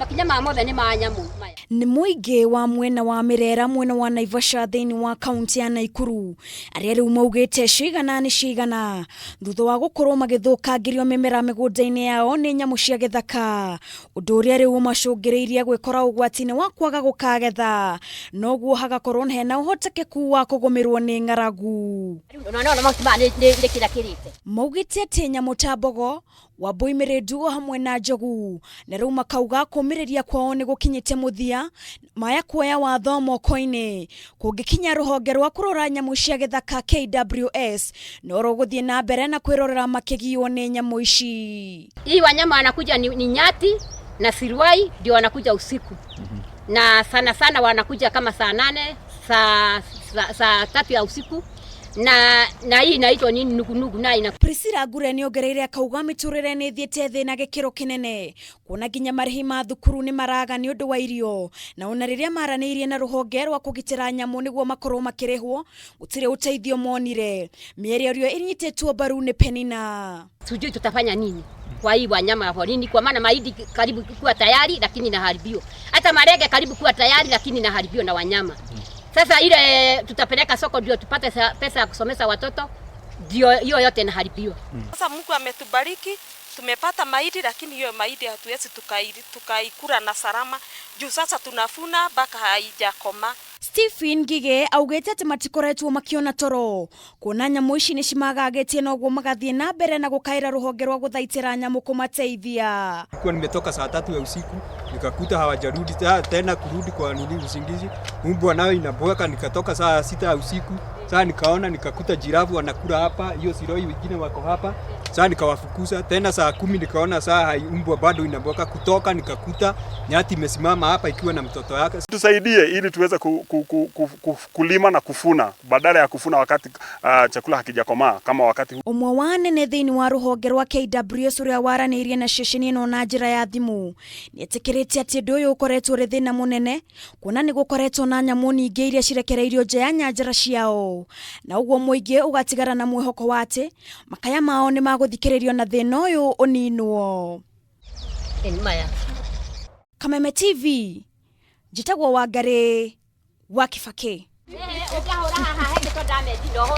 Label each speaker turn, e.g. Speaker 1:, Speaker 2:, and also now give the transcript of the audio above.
Speaker 1: Makinya ma mothe nĩ ma nyamũ maya.
Speaker 2: Nĩ mũingĩ wa mwena wa Mĩrera mwena wa Naivasha thĩinĩ wa kaunti ya Naikuru arĩa rĩu maugĩte cigana nĩ cigana thutha wa gũkorwo magĩthũkangĩrio mĩmera mĩgũnda-inĩ yao nĩ nyamũ cia gĩthaka, ũndũ ũrĩa rĩu ũmacũngĩrĩirie gwĩkora ũgwati-inĩ wa kwaga gũkagetha noguo hagakorwo hena ũhotekeku wa kũgũmĩrwo nĩ ng'aragu.
Speaker 1: Rĩu mahuti maya nĩ kĩrĩa kĩrĩte.
Speaker 2: Maugĩte atĩ nyamũ ta mbogo, Wambui Mĩrĩndu o hamwe na njogu, na rĩu makauga kũmĩrĩria kwao nĩ gũkinyĩte mũthia maya kuoya watho moko-inĩ kũngĩkinya rũhonge rwa kũrora nyamũ cia gĩthaka KWS no rũgũthiĩ na mbere na kwĩrorera makĩgiywo nĩ nyamũ ici.
Speaker 1: Hii wanyama wanakuja ni nyati na siruai ndio wanakuja usiku. Na sana sana wanakuja kama saa 8, saa 3 ya usiku na hii inaitwa nini, nugunugu na ina
Speaker 2: Priscilla Ngure nĩ ongereire akauga mĩtũrĩre nĩ ĩthiĩte thĩ na gĩkĩro kĩnene kuona nginya marĩhi ma thukuru nĩ maraga nĩ ũndũ wa irio, na ona rĩrĩa maranĩirie na rũhonge rwa kũgitĩra nyamũ nĩguo makorwo makĩrĩhwo gũtirĩ ũteithio monire. Mĩario ĩrĩa ĩnyitĩtwo mbaru nĩ Penina.
Speaker 1: Sijui tutafanya nini kwa hii wanyama wa porini, kwa maana mahindi karibu kuwa tayari lakini inaharibiwa, hata marege karibu kuwa tayari lakini inaharibiwa na wanyama. Sasa ile tutapeleka soko ndio tupate pesa ya kusomesha watoto, ndio hiyo yote inaharibiwa.
Speaker 3: Sasa Mungu ametubariki, tumepata mahindi, lakini hiyo mahindi hatuwezi tukaikula na salama juu sasa tunafuna mpaka haijakoma.
Speaker 2: Stephen Ngige augĩte atĩ matikoretwo makĩona toro kuona nyamũ ici nĩ cimagagĩtie noguo magathiĩ na mbere na gũkaĩra rũhonge rwa gũthaitĩra nyamũ kũmateithia.
Speaker 4: Nilikuwa nimetoka saa 3 ya usiku, nikakuta hawajarudi tena kurudi kwa nini usingizi. Mbwa nayo inabweka, nikatoka saa 6 ya usiku. Saa nikaona nikakuta giraffe wanakula hapa, hiyo siroi wengine wako hapa. Saa nikawafukuza tena saa 10, nikaona saa hai mbwa bado inabweka. Kutoka nikakuta nyati imesimama hapa ikiwa na mtoto yake.
Speaker 5: Tusaidie ili tuweze kulima na kufuna badala ya kufuna wakati chakula hakijakomaa kama wakati huu.
Speaker 2: Ũmwe wa anene thĩinĩ wa rũhonge rwa KWS ũrĩa waranĩirie na ceceni ĩno na njĩra ya thimũ nĩetĩkĩrĩte atĩ ũndũ ũyũ ũkoretwo ũrĩ thĩna mũnene kuona nĩ gũkoretwo na nyamũ nyingĩ iria cirekereirio nja ya nyanjara ciao, na ũguo mũingĩ ũgatigara na mwĩhoko wa atĩ makaya mao nĩ magũthikĩrĩrio na thĩna ũyũ ũninwo.
Speaker 1: Maya.
Speaker 2: Kameme TV, njĩtagwo Wangarĩ wa Kibaki.
Speaker 1: Ũkahũra haha hengĩtwo ndameti ndoho.